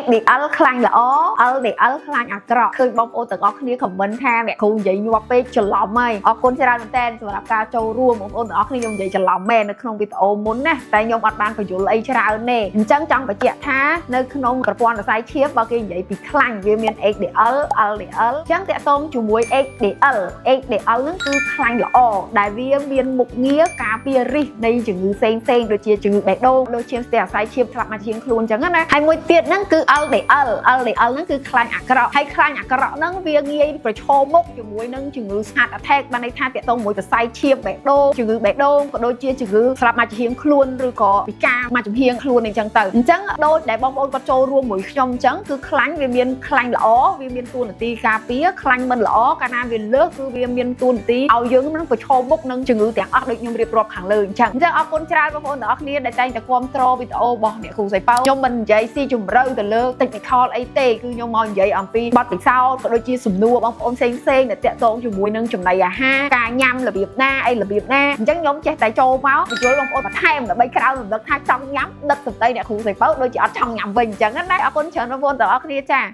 HDL ខ្លាញ់ល្អ LDL ខ្លាញ់អាក្រក់ឃើញបងប្អូនទាំងអស់គ្នា comment ថាអ្នកគ្រូនិយាយញាប់ពេកច្រឡំហើយអរគុណច្រើនមែនតើសម្រាប់ការចូលរួមបងប្អូនទាំងអស់គ្នាខ្ញុំនិយាយច្រឡំមែននៅក្នុងវីដេអូមុនណាតែខ្ញុំអត់បានបញ្យល់អីច្រើនទេអញ្ចឹងចង់បញ្ជាក់ថានៅក្នុងប្រព័ន្ធសរសៃឈាមបើគេនិយាយពីខ្លាញ់វាមាន HDL LDL អញ្ចឹងតាក់ទងជាមួយ HDL HDL ហ្នឹងគឺខ្លាញ់ល្អដែលវាមានមុខងារការពារ risk នៃជំងឺផ្សេងផ្សេងៗដូចជាជំងឺបេះដូងដូចជាស្ទះសរសៃឈាមស្លាប់មកជាងខ្លួនអញ្ចឹងណាហើយមួយទៀតហ្នឹងគឺ LDL LDL ហ្នឹងគឺខ្លាញ់អាក្រក់ហើយខ្លាញ់អាក្រក់ហ្នឹងវាងាយប្រឈមមុខជាមួយនឹងជំងឺ heart attack បានន័យថាតាក់ទងមួយសរសៃឈាមបេះដូងជំងឺបេះដូងក៏ដូចជាជំងឺស្លាប់មកចំហៀងខ្លួនឬក៏ពិការមកចំហៀងខ្លួនអញ្ចឹងទៅអញ្ចឹងដូចដែលបងប្អូនគាត់ចូលរួមមួយខ្ញុំអញ្ចឹងគឺខ្លាញ់វាមានខ្លាញ់ល្អវាមានតួនាទីការពារខ្លាញ់មិនល្អកាលណាវាលើសគឺវាមានតួនាទីឲ្យយើងនឹងប្រឈមមុខនឹងជំងឺទាំងអស់ដូចខ្ញុំរៀបរាប់ខាងលើអញ្ចឹងអញ្ចឹងអរគុណច្រើនបងប្អូនទាំងអស់គ្នាដែលតែងតែគាំទ្រវីដេអូរបស់អ្នកគ្រូសៃប៉ៅខ្ញុំមិននិយាយស៊ីជម្រៅទៅលើ technical អីទេគឺខ្ញុំមកនិយាយអំពីបទពិសោធន៍ក៏ដូចជាសំណួរបងប្អូនផ្សេងផ្សេងៗដែលតាក់ទងជាមួយនឹងចំណីអាហារការញ៉ាំរបៀបណាអីរបៀបណាអញ្ចឹងខ្ញុំចេះតែចូលមកបញ្យល់បងប្អូនបន្ថែមដើម្បីក្រៅរំលឹកថាចង់ញ៉ាំដឹកសម្ដីអ្នកគ្រូសៃប៉ៅដូចជាអត់ចង់ញ៉ាំវិញអញ្ចឹងណាអរគុណច្រើនបងប្អូនទាំងអស់គ្នាចា។